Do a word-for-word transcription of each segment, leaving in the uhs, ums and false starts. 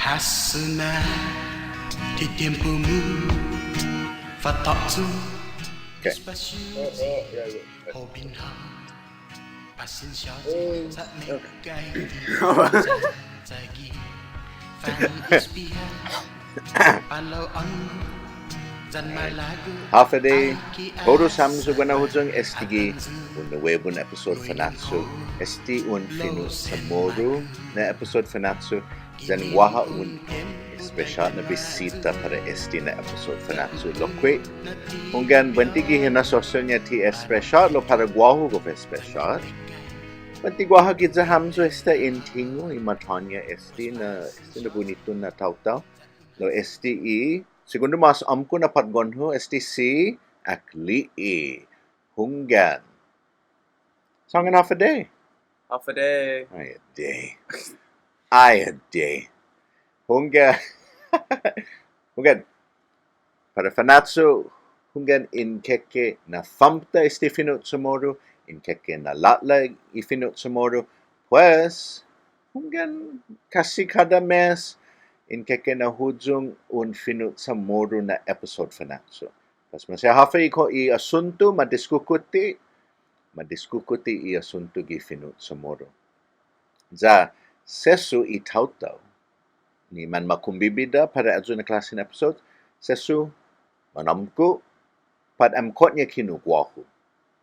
Hasso na ti tiempo-mu, fa'tå'chu. Okay. Espasiu. Oh, oh, yeah, yeah. Hoben ha'. Pasensia sa' meggai. Håfa adai, todu hamyo guenao huyong. Estague' un nuebon episode Fanachu. Este un fino' CHamoru na episode Fanachu. Yan guaha un espesiåt na bisita para este na episode Fanachu lokkue'. Hunggan, buente gi hinasso-ña ti espesiåt, lao para guåhu gof espesiåt. Buente guaha giya hamyo esta en tingo' i matå-ña este na, este na bunitu na taotao. Lao este i segundo mås åmko' na påtgon-hu, este si Akli'e'. Hunggan. Sångan, håfa adai. Håfa adai. Ai adai. Ai adai. Hunggan. Hunggan. Para Fanachu, hunggan, in keke na fåmta' este fino' CHamoru, in keke na lå'la' i fino' CHamoru, pues, hunggan, kasi kada mes, in keke na huyong un fino' CHamoru na episode Fanachu. Pues, maseha håfa i ko-, i asunto ma diskukuti, ma diskukuti i asunto gi fino' CHamoru. Ya, sesso i taotao ni manmakombibida para ayu na klåsen episode, sesso, manåmko', pat åmko'-ña kinu guåhu.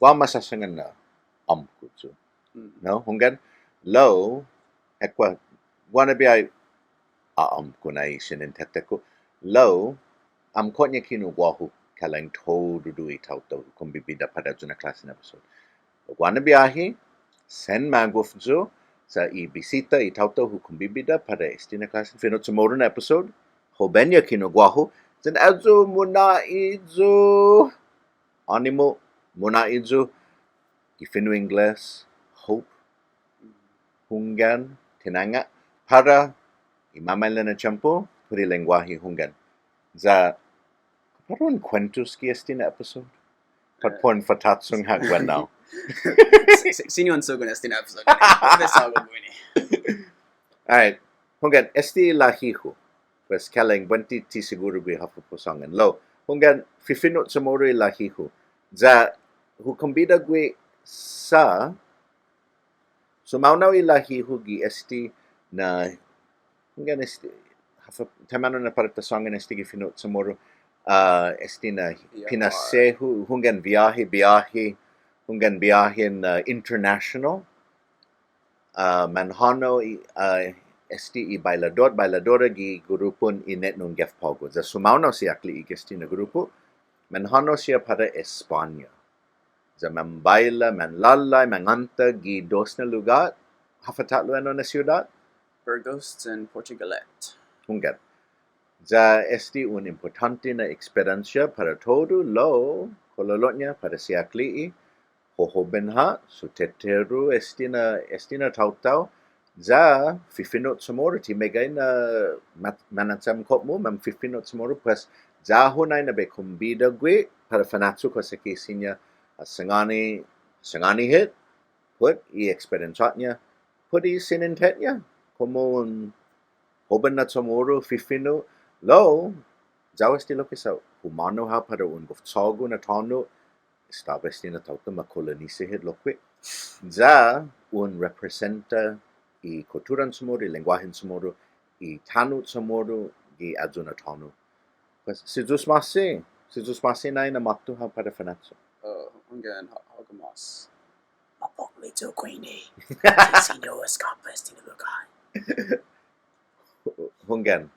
Guaha masåsangan na åmko' yu'. Mm. No, hunggan, lao, ekua, guaha na biahi, åmko' na i siniente-ku. Lao, åmko'-ña kinu guåhu, kalang todu i taotao hu kombibida para ayu na klåsen episode. Guaha na biahi, sen magof yu', sa' i bisita i taotao hu kombibida para este na klåsen fino' CHamoru na episode, hoben-ña kinu guåhu, yan ayu mo'na i yu', ånimu, mo'na i yu', gi fino' Ingles, hope, hunggan, tinanga', para i mamaila' na tiempo, put i lengguahi hunggan. Ya, para un kuentos gi este na episode. Pat, eh, pon fatachong ha' guenao. Si-, si-, siña un sugon este na episode. All right. Hunggan, este lahi-hu. Pues, kalang buente ti siguru gui' håfa para u sångan. Lao, hunggan, fifino' CHamoru i lahi-hu. Ya, hu kombida gui' sa' sumaonao i lahi-hu gi este na, hunggan, este, håfa, taimanu na para ta sångan este gi fino' CHamoru, ah, este na, yeah, pinase-hu, hunggan, biahi, biahi, hunggan, biahi na, ah, international. Ah, manhånao i, ah, este i bailadot, bailadora gi grupon Inetnon Gef På'go. Ya sumaonao si Akli'e' gi este na grupo, manhånao siha para España. Ya manbaila, manlalai, manganta gi dos na lugåt, håfa ta'lo enao na siudåt? Burgos and Portugalete. Hunggan. Ya este un impottånte na eksperiensia para todu, lao, kololo'ña para si Akli'e', hohoben ha', so tetehero este na, este na taotao, ya fifino' CHamoru, ti meggai na ma-, mana'chamko'-mu, manfifino' CHamoru, pues, ya hu nai na bai kombida gui' para Fanachu kosa ki siña, ah, sangåni, sangåni hit, put i eksperiensiåt-ña, put i siniente-ña, komo un hoben na CHamoru, fifino', lao, ya-hu este lokkue' sa' humånao hao para un gof chågo' na tåno', estaba este na taotao ma kolonisa hit lokkue'. Ya un representa i kutturan CHamoru, i lengguahen CHamoru, i tano' CHamoru, gi ayu na tåno'. Pues, si Yu'os ma'åse', si Yu'os ma'åse' nai na måtto hao para Fanachu. Oh, hunggan, ha-, hågu mås. Mapok mi yu' guini. Ti siña hu eskapa este na lugåt. Hunggan.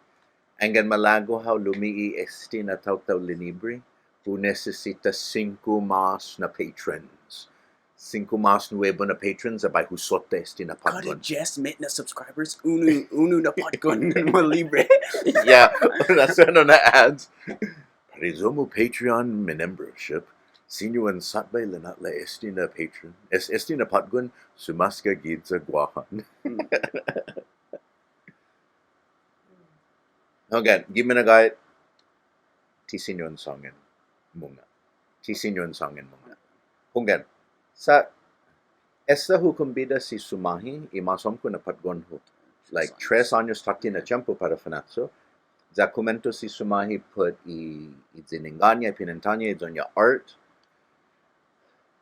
Anggen malago' hao lumi'e' este na taotao linibre, hu nisisita singko mås na patrons. Singko mås nuebu na patrons, ya bai hu sotta este na påtgon. Kada dies mit na subscribers, unu, unu na påtgon ma libre. Yeah, that's one of the ads. Para i iyo-mu Patreon membership, siña un satbe lina'la' este na Patreon, es-, este na påtgon, sumåsaga giya Guåhan. Mm. Hunggan, gi minagåhet, ti siña un sångan mungnga. Ti siña un sångan mungnga. Hunggan, sa' esta hu kombida si Sumåhi, i mås åmko' na påtgon-hu. like, tres åños tåtte na tiempo para Fanachu. Ya kumuentos i sumåhi put i, i dininga-ña, i pinenta-ña, i iyon-ña art.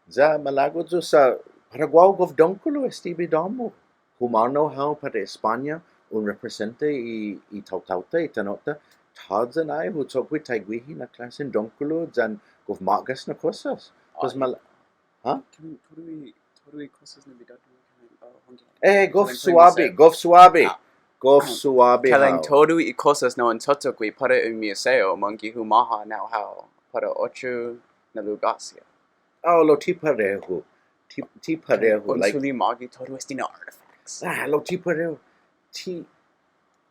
Ya malago' yu' sa' para guåhu gof dångkolo este bidå-mu. Humånao hao para España, un represente i, i taotao-ta, i tano'-ta, tåya' nai hu cho'gue taiguihi na klåsen dångkolo yan gof ma'gas na kosas. Pues mal-, ha? Kalan todu i, todu i kosas na bidå-mu, kalan, uh, hunggan. Eh, gof suabe, gof suabe. Gof suabe hao. Kalan todu i kosas na un cho'gue para un museo, manggi humaha nai hao para otro na lugåt siha. Oh, lao ti parehu. Ti, ti parehu, like, un chule' mågi todu este na artifacts. Ah, lao ti parehu. Ti,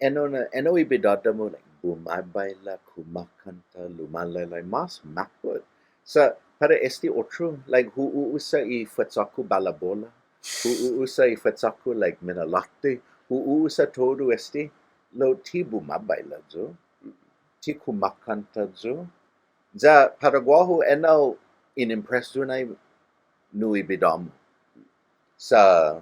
enao na, enao i bidå-mu, like, bumabaila, kumakånta, lumalailai, mas mappot. Sa' para este otro, like, hu u'usa i fuetsa-ku balabola. Hu u'usa i fuetsa-ku, like, minalåte. Hu u'usa todu este, lao ti bumabaila yu'. Ti kumakånta yu'. Ya para guåhu enao in impress yu' nai nu i bidå-mu. Sa',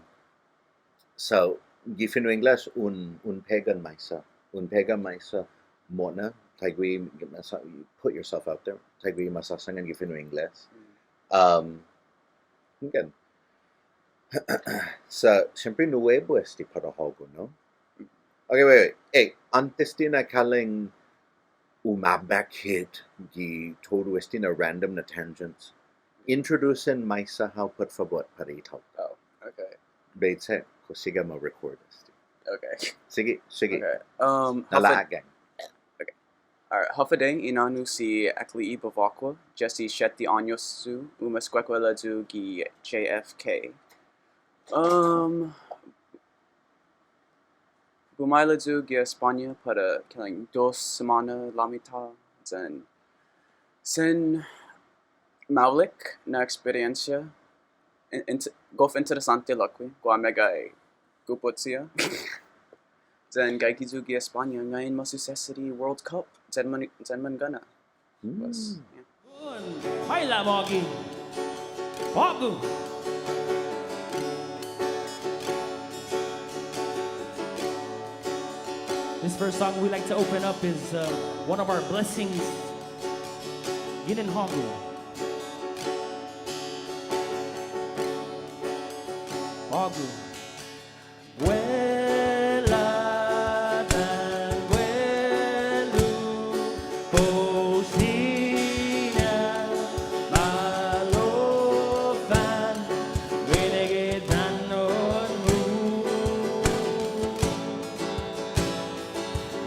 sa' gi fino' Ingles un, un pega maisa. Un pega maisa mo'na, taiguihi ma-, sa-, you put yourself out there. Taiguihi masåsangan gi fino' Ingles. Um, again. Sa' siempre nuebu este para hågu, no? Okay, wait, wait. Hey, åntes di na kalan umabak hit gi todu este na random na tangents, introduce maisa hao put fabot para i tåotao. Oh, okay. Bai check kao sigi ma record este. Okay. Sigi, sigi. Okay. Um, na'la'la'. Okay. All right. Håfa Adai, i na'ån-hu si Ekli'i Bevacqua, diecisiete åños yu', umeskuekuela yu' gi J F K. Um, Bumaila yu' gi España para kalan dos semåna lamitan, yan sen maolek na eksperiensia. In-, in-, gof interesånte lokkue', guaha meggai gupot siha. Yan gaige yu' gi España, ngai'an masusesedi World Cup, yan man-, yan mangånna. Pues, yeah. Maila' mågi. På'go. This first song we like to open up is, uh, one of our blessings. Ginen hågu. På'go. Buela yan buelu, kao siña malofan, guini gi tano'-mu,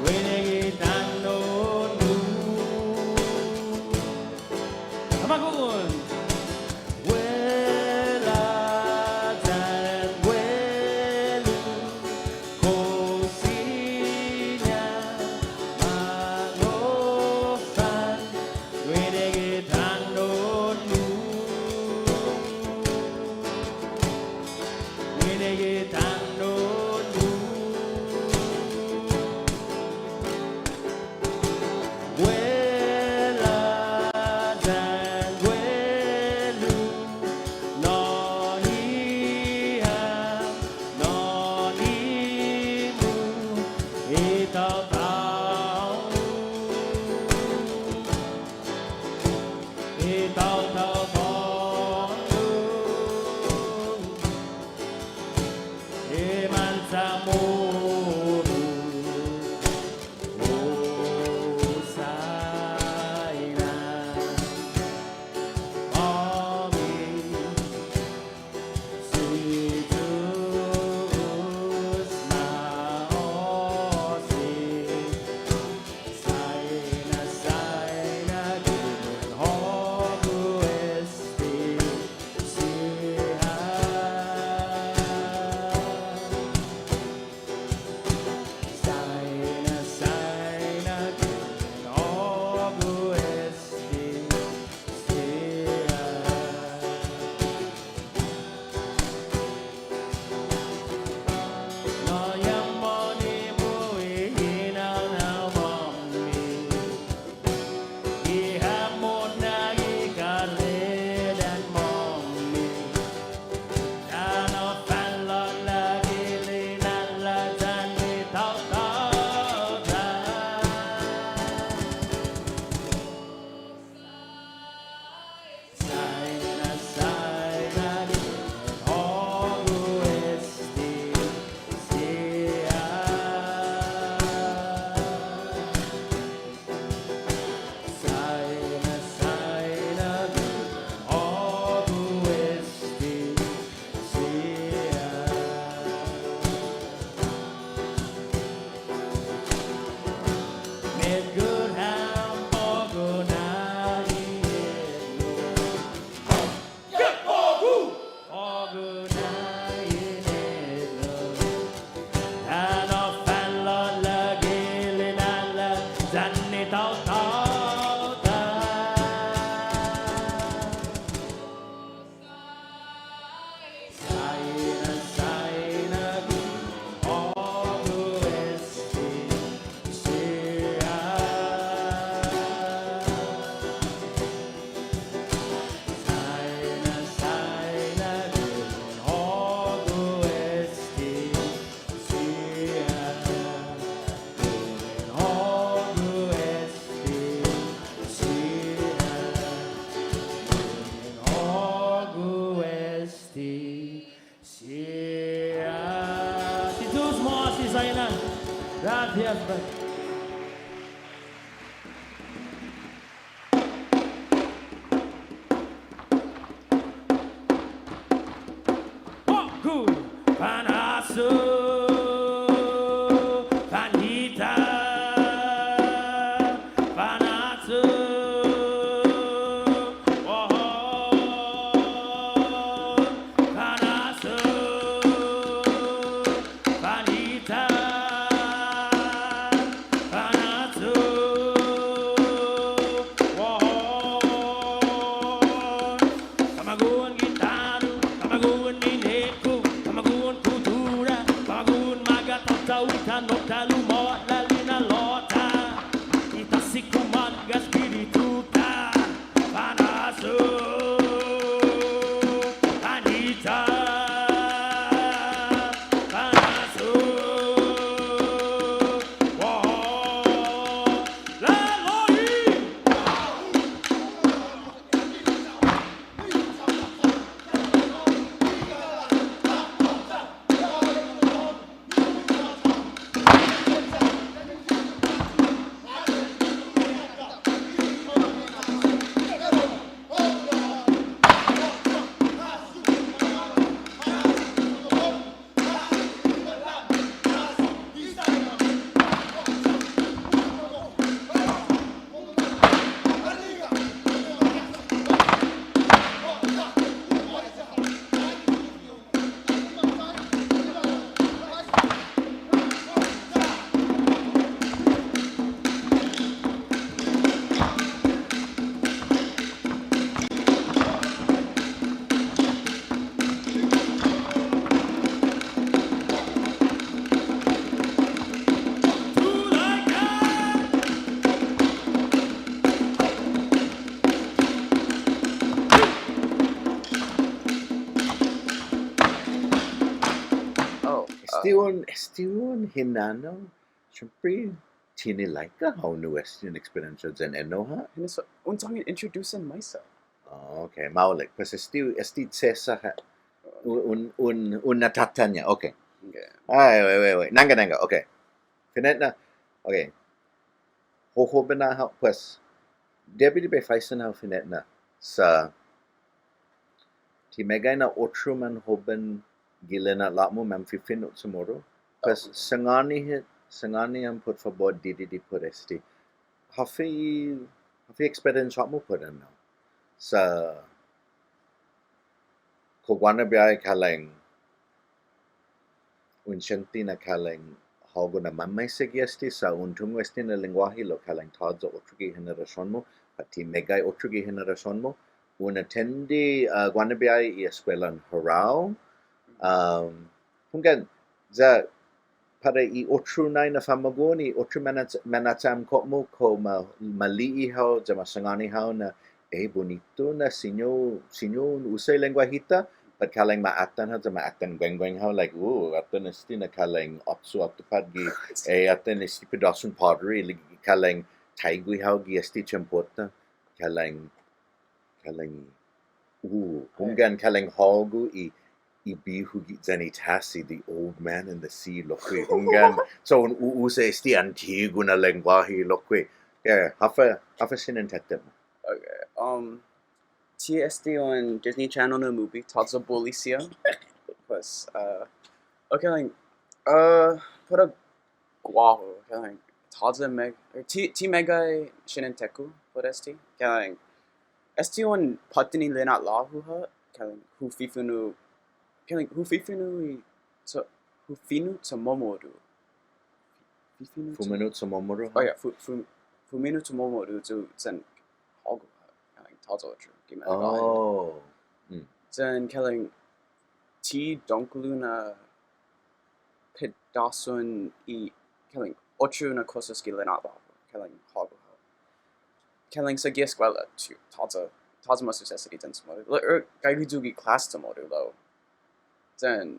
guini gi tano'-mu. Magof. Buela yan buelu. Siña. Si Yu'os ma'åse' Saina. Gracias, brother. Hågu, fanasu, fanhita, fanasu, oh, fanasu, fanhita, fanasu, oh. Famagu'on gi tano', famagu'on mineku, famagu'on kuttura, famagu'on magåhet, tåta, u tano'-ta, lumåla' lina'la'-ta, i tåsi kuma'an ga' espiritu-ta. Fanasu, fanhita, fanasu, oh, la, lo, i. Oh, esti, uh, un, esti un hinanao. Siempre, tinilaika hao nu esti na eksperiensia yan ennao ha'? Hinasso, un sångan introduce maisa. Oh, okay, maolek. Pues esti, esti Cesar ha'. Un, un, un, un na'tatanña'. Okay. Okay. Ai, wait, wait, wait. Nangga, nangga. Okay. Fine'na. Okay. Hohoben ha', pues, debi di bai faisen hao fine'na sa' ti meggai na otro manhoben gi lina'la'-mu manfifino' CHamoru. Pues, oh, sangåni hit, sangåni ham put fabot didide' put esti. Håfa i, håfa i eksperiensia-mu put ennao? Sa' kao guaha na biahi kalang un siente na kalang hågu na mamaisa gi esti sa' un tungo' esti na lengguåhi lao kalang tåya' otro gi henerasion-mu, pat ti meggai otro gi henerasion-mu, un atende, uh, guaha na biahi i eskuelan Hurao, um, hunggan, ya para i otro nai na famagu'on, i otro manach-, manacha'amko'-mu kao ma, ma li'e' hao, ya ma sangåni hao na, eh, bunitu na siña, siña un usa i lengguåhi-ta, pat kalang ma atan hao, ya ma atan guengueng hao, like, uh, atan esti na kalang åpsu åtte pat gi, eh, atan esti pedåson pottery, like, kalang taigue hao gi esti tiempo-ta, kalang Kalang, uh, hunggan kalang hågu i, i bihu gi yan i tasi, the old man and the sea lokkue'. Hunggan, so un u-, usa esti antigu na lengguåhi lokkue'. Yeah, håfa, håfa siña un tåtte'? Okay, um, ti esti un Disney Channel na movie, tåya' Bulisi'a. Pues, uh, okay, like, uh, put a guåhu, kalang, tåya' meg-, or ti, ti meggai siniente-ku put esti, kalang, esti un påtten i lina'la'-hu ha', kalang, hu fifino', kalang, hu fifino' i, so, hu fino' CHamoru. Fifino' CHa-, fumino' CHamoru ha'? Oh, yeah, fu-, fu-, fumino' Chamomoru yu' yan hågu, kalang tåya' otro gi minagåhet. Oh. Mm. Yan kalang ti dångkolo na pedasson i kalang otro na kosas gi lina'la'-hu, kalang hågu hao. Kalang sa' gi eskuela, ti, tåya', tåya' mås hu sesedi yan Chamoru. Lao, er, gaige yu' gi klas Chamoru lao. Yan,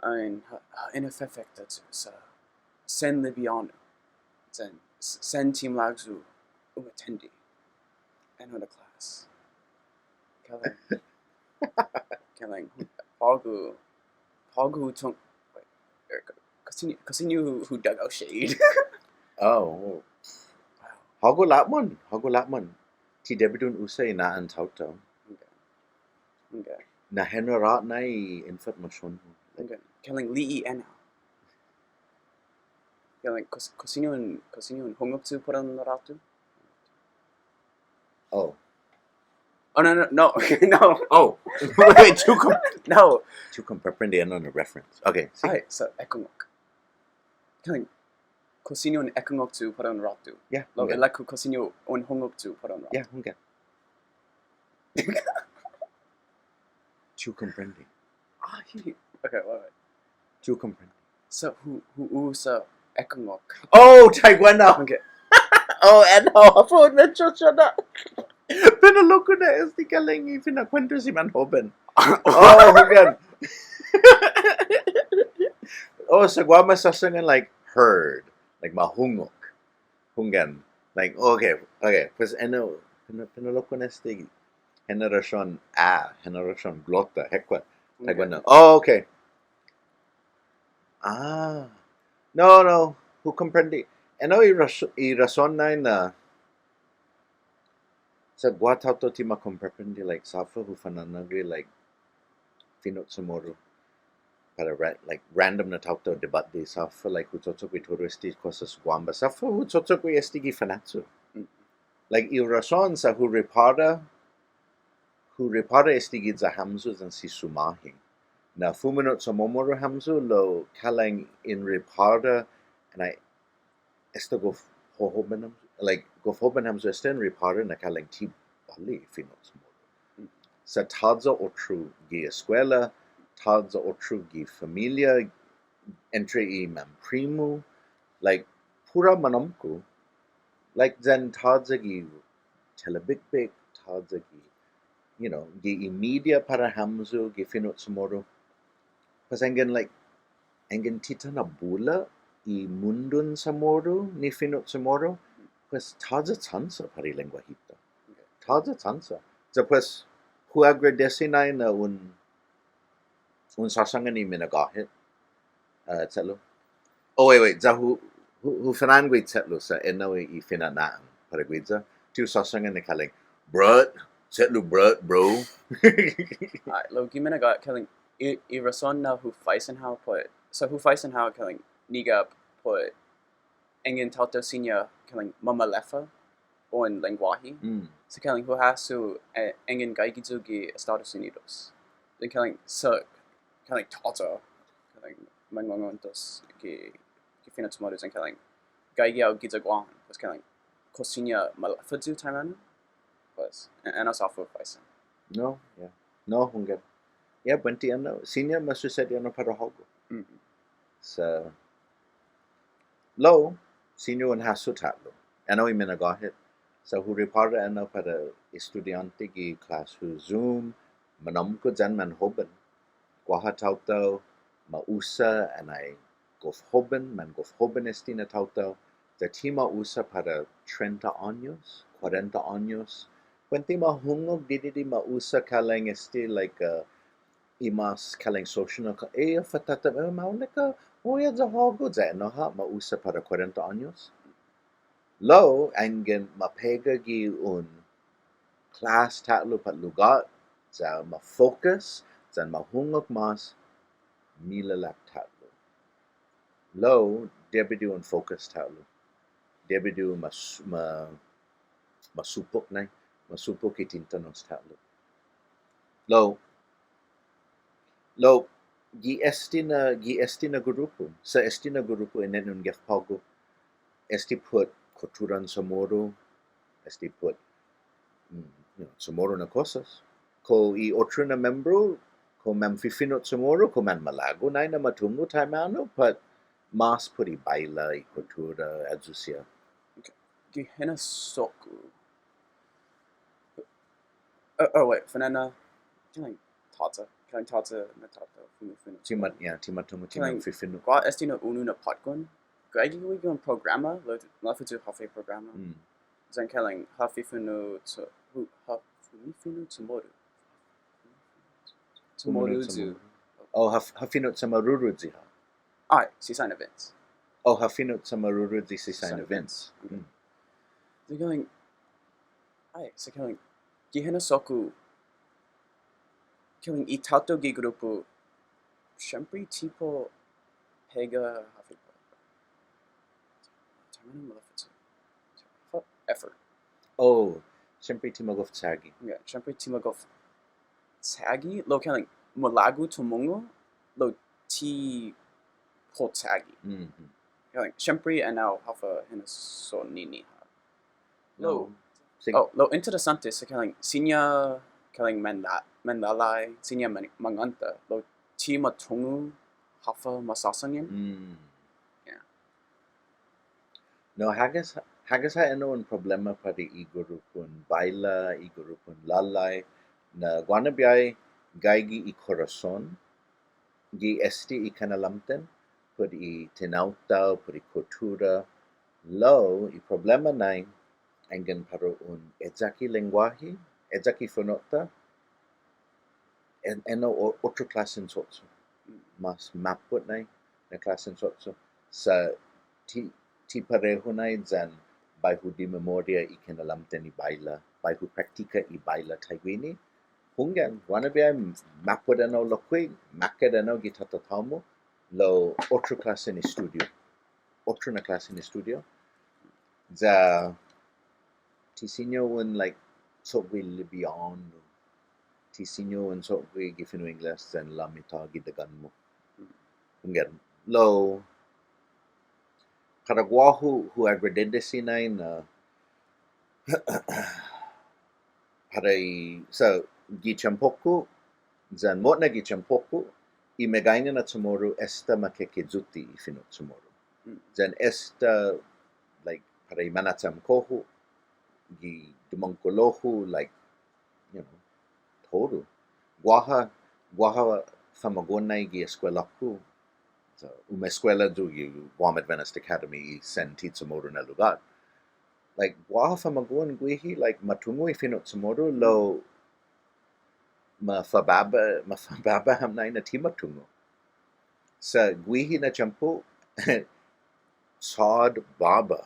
an, ha, ha, in effect, sa', sen libiånu. Yan, s-, sen ti malago' yu' umatendi. Ennao na klas. Kalang. Kalang. På'go, på'go hu tung-, wait, er, kao siña, kao siña hu, hu dugao shade. Oh. Wow. Hågu la'mon, hågu la'mon. Ti debi di un usa i na'an taotao. Okay. Okay. Na henra na i information. Okay. Kalang li'e' ennao. Kalang kao s-, kao siña un, kao siña un hungok yu' para un råtu? Oh. Oh, no, no, no, no. Oh. Wait, ti u kom-, no. Ti u komprende ennao na reference. Okay, sige. Ai, sa' ekungok. Kalang, kao siña un ekungok yu' para un råtu. Yeah, lao, hunggan. Ilek-hu kao siña un hungok yu' para un råtu. Yeah, hunggan. Ti u komprende. Ai, okay, wait, wait. Ti u komprende. Sa' hu, hu usa ekungok. Oh, taiguenao. Okay. Oh, ennao, håfa un mensiona. Pinalokkue' na este kalang i fina'kuentos i manhoben. Oh, hunggan. Oh, sa' guaha ma såsangan, like, heard. Like, mahungok. Hunggan. Like, okay, okay. Pues, ennao, pina-, pinalokkue' na este henerasion A, henerasion glota, hekkua'. Okay. Taiguenao. Oh, okay. Ah. No, no. Hu komprende. Ennao i ras-, i rason nai na sa' guaha taotao ti ma komprende, like, sa' håfa hu fana'nå'gue, like, fino' Chamoru. Para ra-, like, random na taotao debate, sa' håfa, like, hu cho'cho'gue todu este kosas guamba. Sa' håfa hu cho'cho'gue este gi Fanachu. Mm. Like, i rason sa' hu ripåra, hu ripåra este giya hamyo yan si Sumåhi. Na fumino' Chamomoru hamyo lao kalang in ripåra, and I, esta gof hohoben ham-, like, gof hoben hamyo esta in ripåra na kalang ti båli fino' Chamoru. Sa' tåya' otro gi eskuela, tåya' otro gi familia, entre i manprimu, like, puru manåmko', like, yan tåya' gi telebikbik, tåya' gi, you know, gi i media para hamyo gi fino' Chamoru. Pues yanggen, like, yanggen titan na bula i mundon Chamoru ni fino' Chamoru, pues tåya' chansa para i lengguahi-ta. Tåya' chansa. Ya pues, hu agradesi nai na un, un såsangan i minagåhet. Uh, che'lu. Oh, wait, wait. Ya hu, hu, hu fa'nå'gue che'lu sa' ennao i fina'na'an para guiya. Ti hu såsangan na kalang, "Brut, che'lu brut, bro." Ai, lao gi minagåhet kalang, i, i rason na hu faisen hao put, sa' hu faisen hao kalang, nigap put, yanggen taotao siña kalang mamaleffa un lengguahi. Mm. Sa' kalang hu hasso, eh, yanggen gaige yu' gi Estados Unidos. Then kalang sa', kalang tåya', kalang manguekuentos gi, gi fino' Chamoru yan kalang gaige hao giya Guåhan. Pues kalang kao siña maleffa yu' taimanu. Pues, e-, ennao sa' håfa hu faisen. No, yeah. No, hunggan. Yeah, buente ennao. Siña ma susedi ennao para hågu. Mm. Sa' lao, siña un hasso ta'lo. Ennao i minagåhet. Sa' hu ripåra ennao para estudiånte gi klas-hu Zoom, manåmko' yan manhoben. Guaha taotao ma usa, and I gof hoben, man gof hoben este na taotao, ya ti ma usa para trenta åños, kuarenta åños. Buente ma hungok, didide' ma usa kalang este, like, uh, i mas kalang social na ka-, eh, fa'tatan, eh, maolek ha', oh, ya hågu, ya ennao ha', ma usa para kuarenta åños. Lao, yanggen ma pega gi un klas ta'lo pat lugåt, ya ma focus, yan ma hungok mas, milalak ta'lo. Lao, debi di un focus ta'lo. Debi di un ma s-, ma, ma supok nai, ma supok i tintanos ta'lo. Lao, lao, gi este na, gi este na grupu, sa' este na grupu enao un gef på'go, este put kutturan Chamoru, este put, mm, you know, Chamoru na kosas. Kao i otro na membro, kao manfifino' Chamoru, kao manmalago' nai na matungo' taimanu, but mas put i baila, i kuttura, ayu siha. Okay. Gi hinasso-ku. Oh, oh, wait, fana'an, kalang tåya', kalang tåya' na taotao fumifino'. Ti ma-, yeah, ti ma tungo', ti ma fifino'. Guaha este na unu na påtgon. Gaige gue' gi un programa, lao, lao håfa i programa. Mm. Yan kalang, ha fifino' Cha-, hu-, ha fumifino' Chamoru. Fumino' Chamoru yu'. Oh, ha f-, ha fino' Chamoru yu' ha. Ai, si Saina Vince. Oh, ha fino' Chamoru yu' si Saina Vince. Okay. Mm. Yan kalang, ai, sa' kalang, gi hinasso-ku, kalang i taotao gi grupu, siempre ti på'go pega håfa i, taimanu maleffa yu'. Effort. Oh, siempre ti magof chagi. Yeah, siempre ti magof chagi, lao kalang malago' tumungo', lao ti på'go chagi. Mm-hmm. Kalang, siempre enao håfa hinasso-ñiha. Lao, no. Sig- oh, lao interesante, sa' kalang, siña kalang manla-, manlalai, siña man-, manganta, lao ti ma tungo' håfa masasångan. Mm. Yeah. No, hagas, hagas ha' enao un problema para i gurupon baila, i gurupon lalai, na guaha na biahi gaige i korason, gi este i kinalamten, put i tinaotao, put i kuttura, lao i problema nai, anggen para un eyak i lengguåhi, eyak i fino'-ta, en-, enao o-, otro klåsen cho'cho'. Mas mappot nai na klåsen cho'cho'. Sa' ti, ti parehu nai yan bai hu dimemoria i kinalamten i baila, bai hu praktika i baila taiguini. Hunggan, guaha na biahi mappot enao lokkue', makkat enao gi tatatå-mu, lao otro klåsen estudio. Otro na klåsen estudio. Ya ti siña un, like, cho'gue libiånu. Ti siña un cho'gue gi fino' Ingles yan la mitå gi dagan-mu. Hunggan. Lao, para guåhu hu agradedesi nai na, para i, sa' gi tiempo-ku, yan mo'na gi tiempo-ku, i meggaiña na Chamoru esta makekeyute' i fino' Chamoru. Mm. Yan esta, like, para i manacha'amko'-hu, gi dumångkolo-hu, like, you know, todu. Guaha, guaha famagu'on nai gi eskuelå-ku. So, umeskuela yu' gi Guam Adventist Academy i sen ti Chamoru na lugåt. Like, guaha famagu'on guihi, like, ma tungo' i fino' Chamoru, lao mafababa, mafababa ham nai na ti ma tungo'. Sa' guihi na tiempo, chåda båba.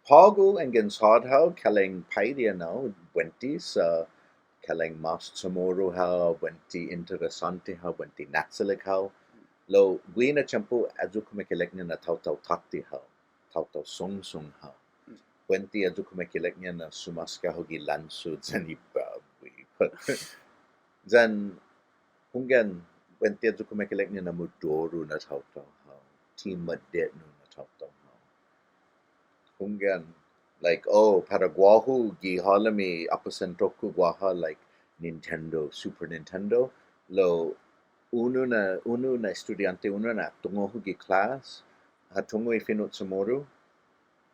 På'go anggen chåda hao, kalang på'go enao, buente sa' kalang mas Chamoru hao, buente interesånte hao, buente na'chalek hao. Lao guihi na tiempo, ayu kumekeilek-ña na taotao tåtte hao, taotao songsong hao. Buente ayu kumekeilek-ña na sumåsaga hao gi lancho yan i babui. Yan hunggan, buente ayu kumekeilek-ña na mudoru na taotao hao, ti ma de'nu na taotao hao. Hunggan, like, oh, para guåhu gi halom i aposento-ku guaha, like, Nintendo, Super Nintendo, lao unu na, unu na estudiånte, unu na tungo'-hu gi klas, ha tungo' i fino' Chamoru,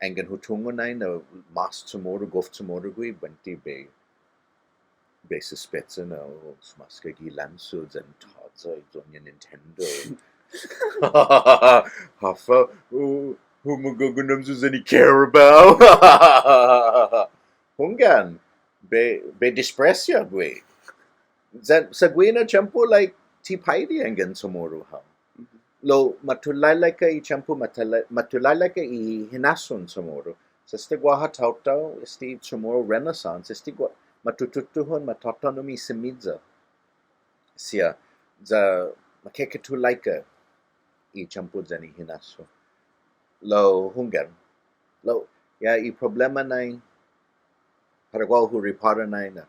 anggen hu tungo' nai na mas Chamoru, gof Chamoru gui', buente bai, bai suspecha na, oh, sumåsaga gi lancho yan tåya' i doña Nintendo. Håfa, oh, hu magof ginen hamyo yan i Carabao. Hunggan, bai, bai despresia gui'. Yan, sa' guihi na tiempo, like, ti på'go anggen Chamoru hao. Lao, matulaika i tiempo, matula-, matulaika i hinasson Chamoru. Sa' este guaha taotao, este Chamoru Renaissance, este gua-, matututuhon, matåtånom i simiya siha, ya makeketulaika i tiempo yan i hinasso. Lao hunggan. Lao, ya i problema nai, para guåhu ripåra nai na,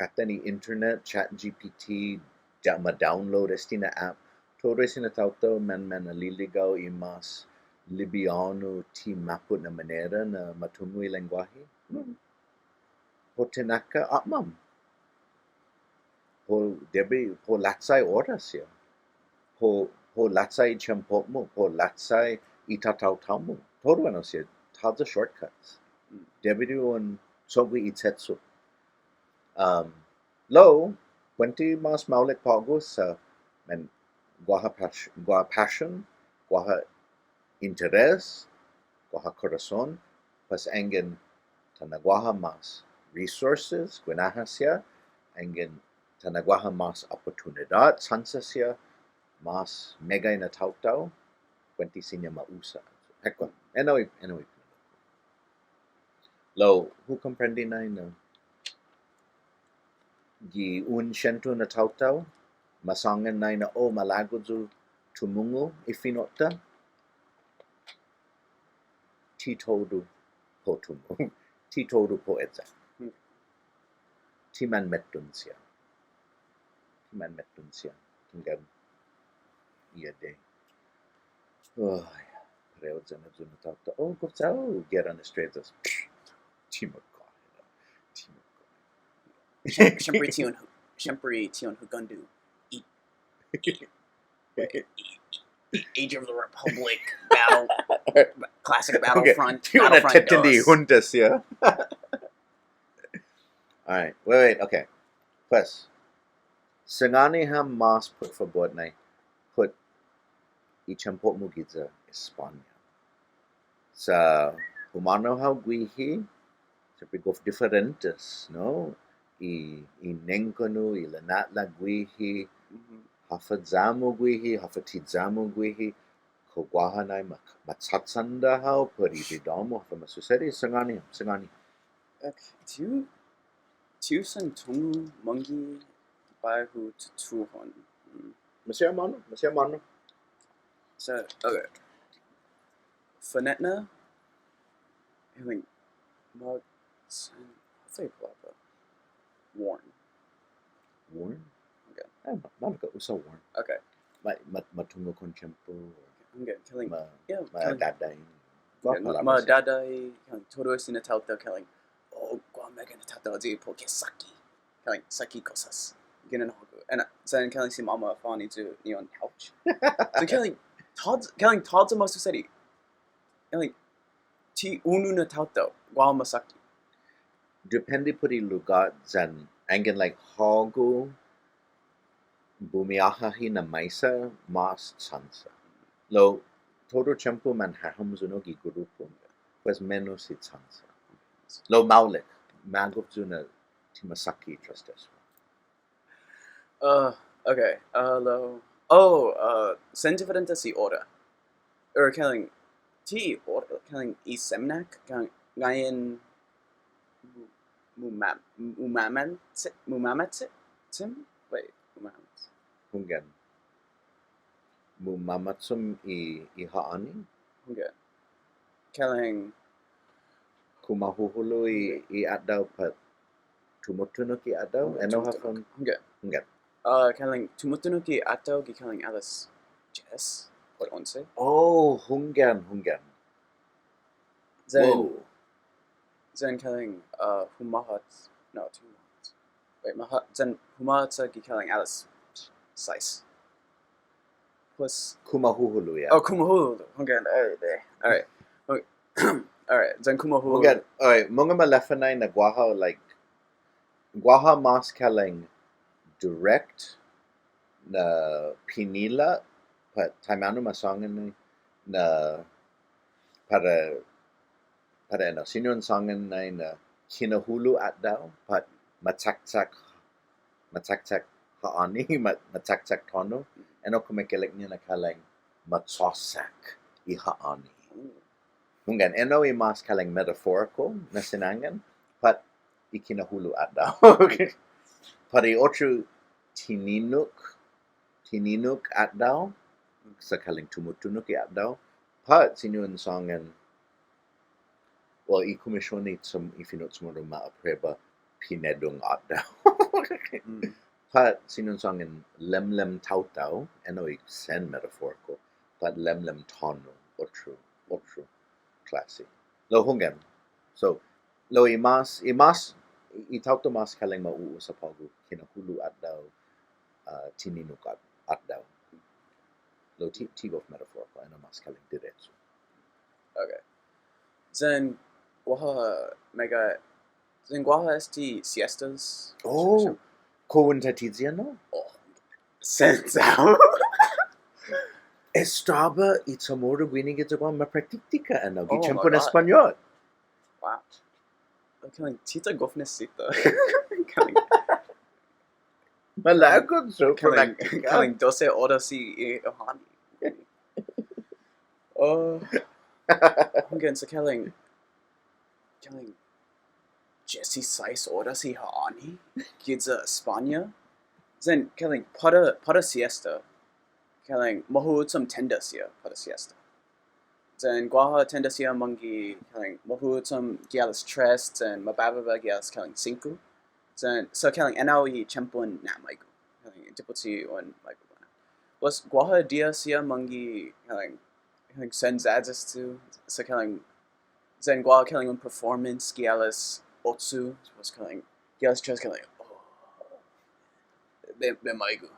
atan i internet, ChatGPT, ya ma download este na app, todu este na taotao man, manaliligao i mas libiånu ti mappot na manera na ma tungo' i lengguåhi. Hmm. Kao tinaka', åpmam. Kao debi, kao lachi oras siha. Kao, kao lachi tiempo-mu, kao lachi i tataotao-mu. Todu enao siha, tåya' shortcuts. Hmm. Debi di un cho'gue i che'cho'. Um, lao, buente mas maolek på'go sa', men, guaha pas-, guaha passion, guaha interes, guaha korason, pues anggen ta na'guaha mas resources, guinaha siha, anggen ta na'guaha mas oportunidåt, chansa siha, mas meggai na taotao, buente siña ma usa. Hekkua', enao i, enao i. Lao, hu komprende nai na gi un siento na taotao, ma sångan nai na, oh, malago' yu' tumungo' i fino'-ta, ti todu para u tumungo', ti todu para u eyak. Hmm. Ti manmeton siha. Ti manmeton siha. Hunggan. Iya adai. Oh, ya. Parehu yan ayu na taotao. Oh, gof ya-hu gera na estreyas. Ti magåhet, no? Ti magåhet. Siem-, siempre ti un hu-, siempre ti un hugåndo i, i, i, i Age of the Republic, battle, classic. Okay. Battlefront, ti un Battlefront atetende dos. Huntas, yeah? All right, wait, wait, okay. Pues, sangåni ham mas, put fabot, nai, put i tiempo-mu giya España. Sa' humånao hao guihi, siempre gof diferentes, no? I, i nengkanno', i lina'la' guihi, mhm, håfa ya-mu guihi, håfa ti ya-mu guihi, kao guaha nai ma, ma chachanda hao put i bidå-mu, håfa ma susedi, sangåni ham, sangåni ham. Okay, ti hu, ti hu sen tungo' mångge gi bai-hu tutuhon. Mm. Maseha månu, maseha månu. Sa', okay. Fine'na, I think, ma-, sen-, håfa i palåbra? Worn. Worn? Okay. Eh, ma-, maolek usa worn. Okay. Ma-, ma-, ma tungo' kontiempo. Okay, kalang, ma-, yeah, ma-, kalang, dådai. Okay, ma-, palåbra ma-, siha. Dådai, kalang, todu este na taotao, kalang, oh, guaha meggai na taotao ayu i pokke sakki. Kalang, sakki kosas ginen hågu. And, uh, sen kalang si mama fa'na'an yu' ni un pouch. So kalang, tod-, kalang, tåya' ma susedi. Kalang, ti unu na taotao, guaha ma sakki. Depende put i lugåt yan anggen, like, hågu bumiahi na maisa, mas chansa. Lao, todu tiempo manhaham yu' nu gi grupu, pues menos i chansa. Lao maolek, magof yu' na ti ma sakki tres-tres. Uh, okay. Uh, lao, oh, uh, sen diferente si ora. Or kalang, ti ora, kalang i semnak, kalang ngai'an mu-, mumam-, mumama'chom, mumama'chom? Wait, mumama'chom. Hunggan. Mumama'chom i, i ha'åni? Hunggan. Kalang kumahuhulu i, i atdao pat tumutunok i atdao, enao håfa? Tumutunok. Hunggan. Hunggan. Uh, kalang tumutunok i atdao gi kalang alas dies pat onse. Oh, hunggan, hunggan. Yan, wow. Yan kalang, uh, humahåt, no, ti humahåt. Wait, mahåt, yan humahåt hao gi kalang alas sais. Pues kumahuhulu, yeah. Oh, kumahuhulu. Hunggan, all right, there. All right. Okay. All right, yan kumahuhulu. Hunggan, all right, mungnga maleffa nai na guaha, like, guaha mas kalang direct na pinila', pat taimanu ma sångan nai na para, para enao, siña un sångan nai na kinahulo' atdao, pat machakchak, machakchak ha'åni, ma-, machakchak tåno', enao kumekeilek-ña na kalang machåsak i ha'åni. Hunggan, enao i mas kalang metaphorical na sinangan, pat i kinahulo' atdao. Pat i otro tininok, tininok atdao, sa' kalang tumutunok i atdao, pat siña un sångan, well, i Kumision i Cham-, i Fino' CHamoru ma aprueba pinedong atdao. Mm. Pat siña un sångan lemlem taotao, enao i sen metaphorical, pat lemlem tåno', otro otro klåsi. Lao hunggan. So, lao i mas, i mas, i taotao mas kalang ma u'usa på'go kinahulo' atdao, ah, tininok at-, atdao. Lao ti, ti gof metaphorical, enao mas kalang diretso. Okay. Then, guaha meggai, then guaha este siestas. Oh, kao un tattiyi enao? Oh, sen sa'. Estaba i Chamoru guini giya Guam ma praktiktika enao gi tiempon Españot. Wow. Kalang ti ta gof nisisita. Kalang, malago' yu', kalang, kalang dose oras i, i ha'åni. Oh. Hunggan, sa' kalang, kalang diesiseis oras i ha'åni giya España. Then kalang para, para siesta. Kalang mahu'ot ham tenda siha para siesta. Then guaha tenda siha manggi' kalang mahu'ot ham gi alas tres, then mababa gi alas kalang singko. Then, so kalang enao i tiempon na'maigo'. Kalang dipotsi un maigo' guaha. Pues guaha diha siha manggi' kalang, kalang sen yayas yu'. So kalang, then guaha kalang un performance gi alas ocho. Pues kalang gi alas tres kalang, oh, bai, bai maigo'.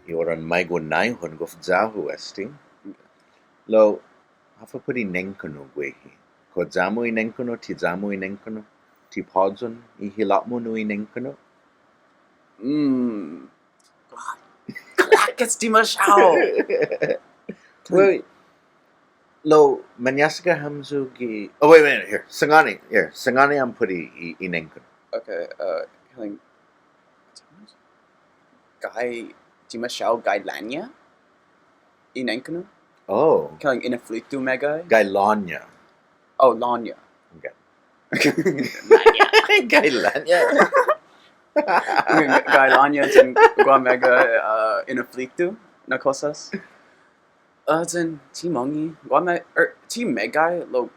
I ora un maigo' naihon, gof ya-hu este. Lao, håfa put i nengkanno' guihi? Kao ya-mu i nengkanno', ti ya-mu i nengkanno', ti påyon i hila'-mu nu i nengkanno'? Mm. Klåkes dimaskåo. Wait. Lao, mañåsaga hamyo gi, oh, wait, wait, here. Sangåni, here. Sangåni ham put i, i, i nengkanno'. Okay, uh, kalang, gai, dimaskåo gai låña i nengkanno'? Oh. Kalang inaflitu meggai? Gai låña. Oh, låña. Okay. Gai låña. Gai låña, yan guaha meggai, uh, inaflitu na kosas. Uh, yan ti månnge', guaha me-, er, ti meggai, lao,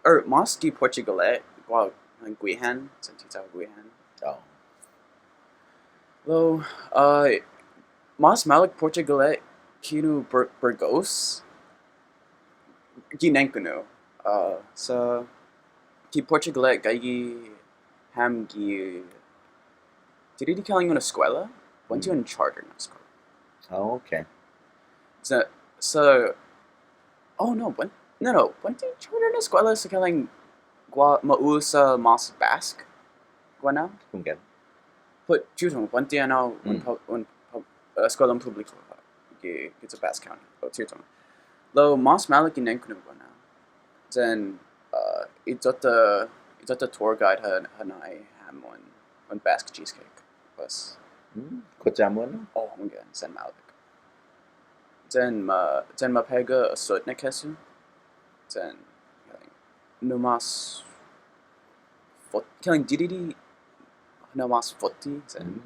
er, mas gi Portugalete, guaha, guihan, yan ti ta guihan. Oh. Lao, uh, mas maolek Portugalete kinu Bur-, Burgos, gi nengkanno', uh, sa' gi Portugalete gaige ham gi, didide' kalang un eskuela, buente un charter na eskuela. Oh, okay. Sa', sa', oh, no, buen-, no, no, buente charter na eskuela sa' kalang guaha ma u'usa mas Basque guenao. Hunggan. Put, ti hu tungo', buente enao un pu-, un pu-, uh, eskuelan pupbliku gi, gi Basque County. Oh, ti hu tungo'. Lao mas maolek i nengkanno' guenao. Then, uh, i todu, i todu tour guide ha, ha nå'i ham un, un Basque cheesecake. Pues. Hmm, kao ya-mu enao? Oh, hunggan, sen maolek. Then ma, then mapega asot na kesu. Then, kalang, nu mas fot-, kalang didide' na mas fotte, then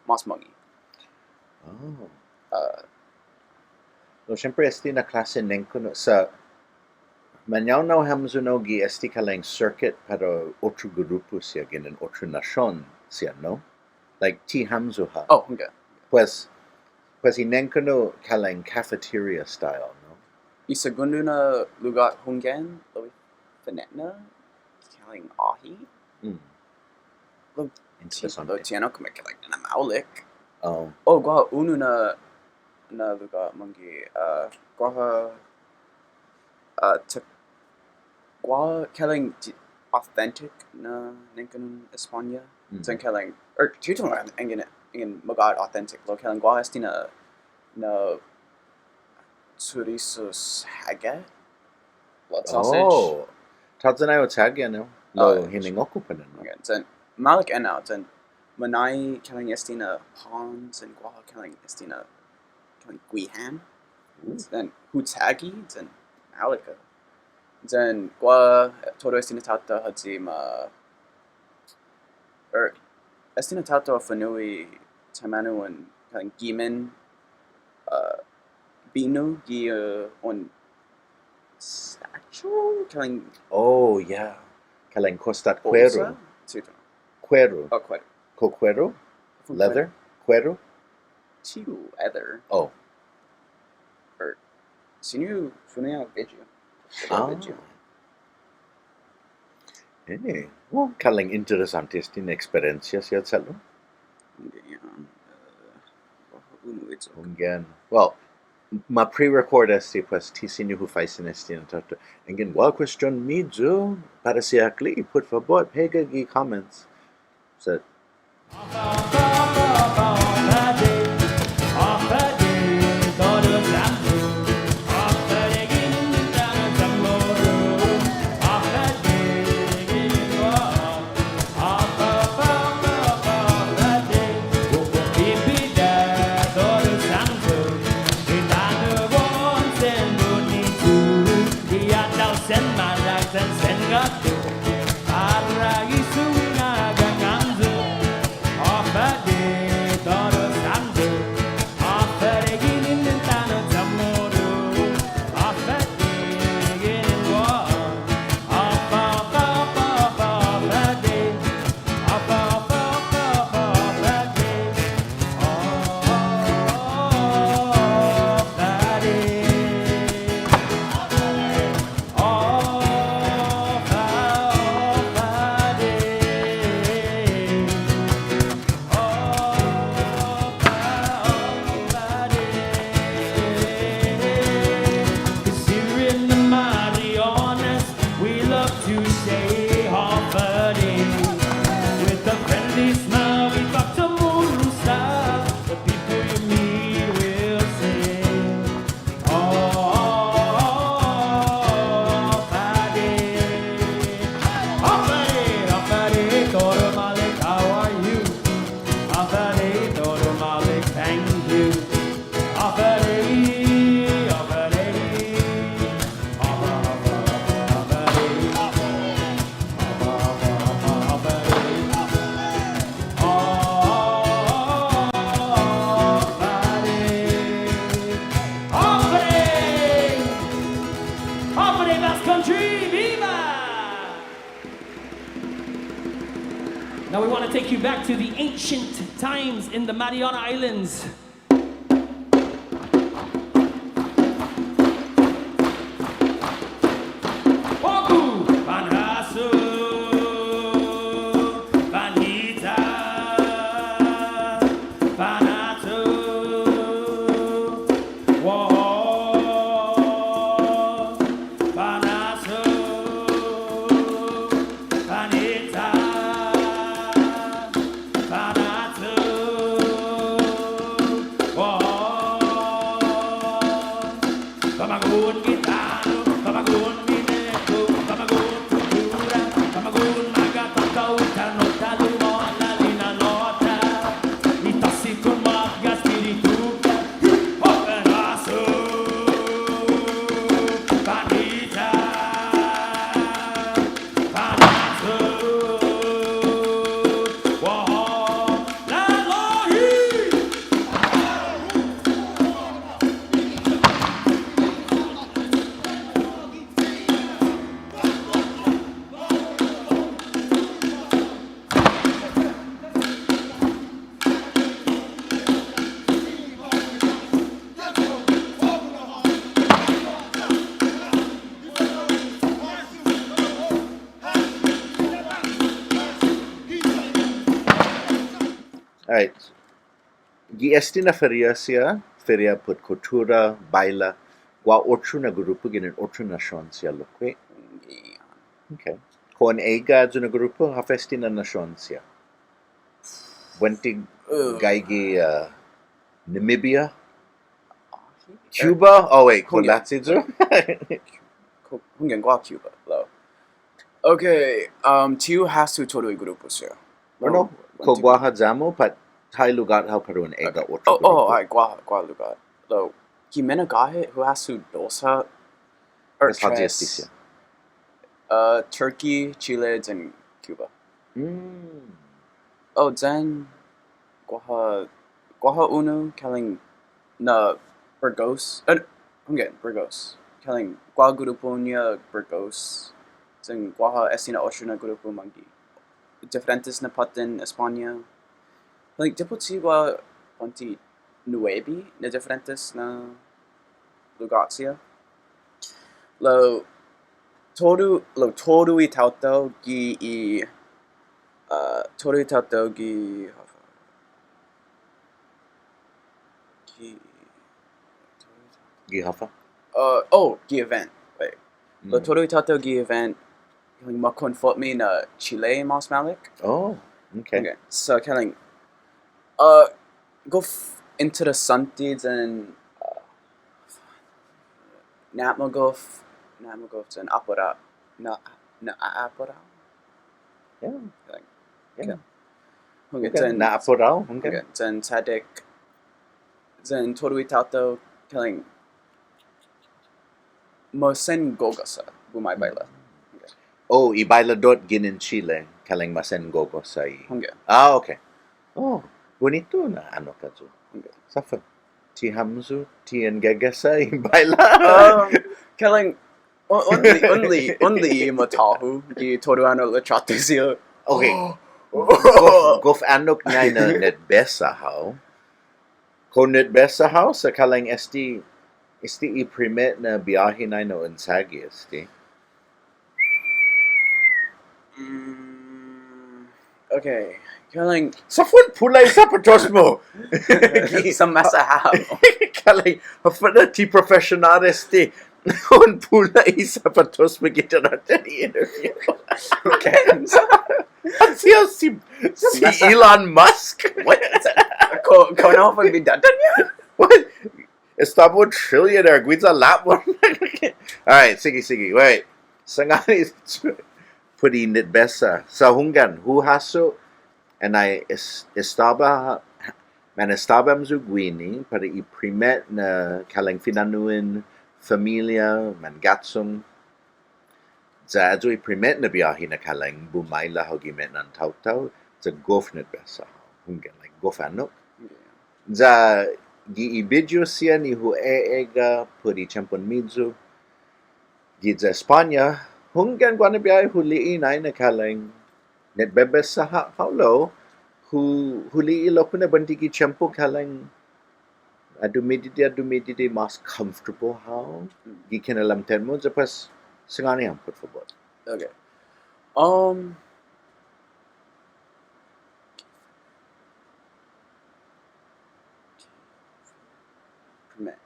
mas månnge'. Oh. Uh, lao, siempre este na klåsen nengkanno' sa' mañaonao hamyo nu gi este kalang circuit para otro grupu siha ginen otro nasion siha, no? Like, ti hamyo ha'. Oh, okay. Pues, pues i nengkanno' kalang cafeteria style, no? I segundo na lugåt hunggan, lao i fine'na, kalang åhe'. Mm. Lao, Interesante. Ti-, lao ti ennao kumeke'ilek-ña na maolek. Oh. Oh, guaha unu na, na lugåt mangge', uh, guaha, uh, ti-, guaha kalang ti-, authentic na nengkannon España. Mm. Yan kalang, er, ti hu tungo' yanggen, yanggen magåhet authentic, lao kalang guaha este na, na chorizo Sagat. Blood sausage. Oh. Tåya' nai hu chagi ennao. Lao, uh, hiningok-ku pa ennao. Okay, yan, maolek ennao, yan, manai kalang este na pan, yan guaha kalang este na, kalang guihan. Ooh. Yan, hu chagi, yan, maolek. Yan, guaha, todu este na taotao håyi ma, er, este na taotao ha fa'nu'i taimanu un, kalang gimen, uh, binu gi, uh, un satchel, kalang. Oh, yeah. Kalang kostat kueru. Bolsa? Situ. Kueru. Oh, kueru. Kao kueru? Leather? Kueru? Ti hu leather. Oh. Er, siña hu fino' video. Ah. Video. Eh, well, kalang interesånte este na eksperiensia siha che'lu. Hunggan, eh, unu eyu. Hunggan. Well, ma pre-record este, pues, ti siña hu faisen este na taotao. Hunggan, guaha question-miyu para si Akli, put fabot, pega gi comments. Sa' Here in the Marianas, we love to say Håfa Adai. With a friendly smile, we talk Chamorro style. The people you meet will say, "Håfa Adai. Håfa Adai, Håfa Adai, todu maolek, how are you? Håfa Adai, todu maolek, thank you." Håfa Adai, Håfa Adai. Håfa, håfa, håfa, Håfa Adai. Håfa, håfa, håfa, Håfa Adai. Håfa Adai. Håfa Adai. Håfa Adai, Basque Country, viva! Now we want to take you back to the ancient times in the Mariana Islands. På'go, fanhasso, fanhita, fanhasso, wåhå, fanhasso, fanhita, fanhasso. All right. Gi este na feria siha, feria put kuttura, baila, guaha otro na grupu ginen otro nasion siha lokkue'. Okay. Kao un egga' ayu na grupu, håfa este na nasion siha? Buente gaige, uh, Namibia? Cuba? Oh, wait, kao lachi yu'? Kao, hunggan, guaha Cuba, lao. Okay, um, ti hu hasso todu i grupu siha. Lao, kao guaha ya-mu, pat ti ha lugåt hao para un egga' otro grupu. Oh, oh, ai, guaha, guaha lugåt. Lao, gi minagåhet, hu hasso dos ha', or tres. Uh, Turkey, Chile, yan Cuba. Mm. Oh, yan guaha, guaha unu, kalang na Burgos, eh, hunggan, Burgos. Kalang guaha grupu-ña Burgos. Yan guaha este na otro na grupu mångge' diferentes na påtten España. Like, dipotsi guaha buente nuebi na diferentes na lugåt siha. Lao todu, lao todu i taotao gi i, uh, todu i taotao gi, gi, gi håfa? Uh, oh, gi event. Wait. Lao todu i taotao gi event, kalang ma konfotme na Chile mas maolek. Oh, okay. Okay. So, kalang, uh, gof interesånte yan, uh, na'magof, na'magof yan apura, na, na, a, apura? Yeah. Kalang, yeah. Hunggan, yan na'apurao, hunggan. Hunggan, yan chaddek, yan todu i taotao, kalang, ma sen gogosa bumaibaila. Hunggan. Oh, i bailadot ginen Chile, kalang ma sen gogosa i. Hunggan. Ah, okay. Oh, bunitu na annok ayu. Hunggan. Sa' håfa. Ti hamyo, ti en gogosa i baila. Um, kalang, o-, only, only, only i matå-hu, gi todu annok la'chatta siha. Okay. Gof, gof annok ngai'an na nutbesa hao. Kao nutbesa hao, sa' kalang este, este i primet na biåhi ngai'an na un chagi este. Mm, okay. Kalang. Sa' håfa un pula' i sapatos-mu? Sa' masa hao. Kalang, håfa na ti professional este. Un pula' i sapatos-mu gi dådåtan i interview. Okay. Sa' håfa si, si Elon Musk. What? Kao, kao nai bai dådåtan-ña? What? Esta un trillionaire, guiya låpmam. All right, sige, sige, wait. Sangåni put i nutbesa. Sa' hunggan, hu hasso, annai es-, estaba, man estaba hamyo guini, para i primet na kalang fina'nå'guen familia, mangachong, Ya ayu i primet na biåhi na kalang bumaila hao gi me'nan taotao, ya gof nutbesa hao. Hunggan, like, gof annok. Yeah. Ya gi i video siha ni hu e'egga' put i tiempon-miyu giya España, hunggan guaha na biåhi hu li'e' nai na kalang nutbebesa ha', hao lao, hu, hu li'e' lokkue' na buente gi tiempo kalang, a, dumidide', a, dumidide' mas comfortable hao, mm, gi kinalamten-mu, ya pues, sangåni ham, put fabot. Okay. Um, primet.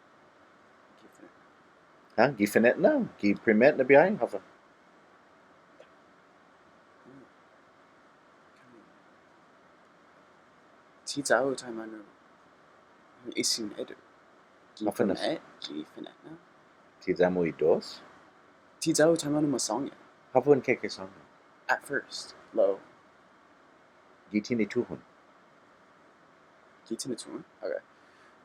Ha? Gi fine'na? Gi primet na biåhi? Håfa? Ti ya-hu taimanu i sinedu. Gi primet, gi fine'na. Ti ya-mu i dos? Ti ya-hu taimanu ma sångan. Håfa un keke sångan? At first, lao. Gi tinituhon. Gi tinituhon? Okay.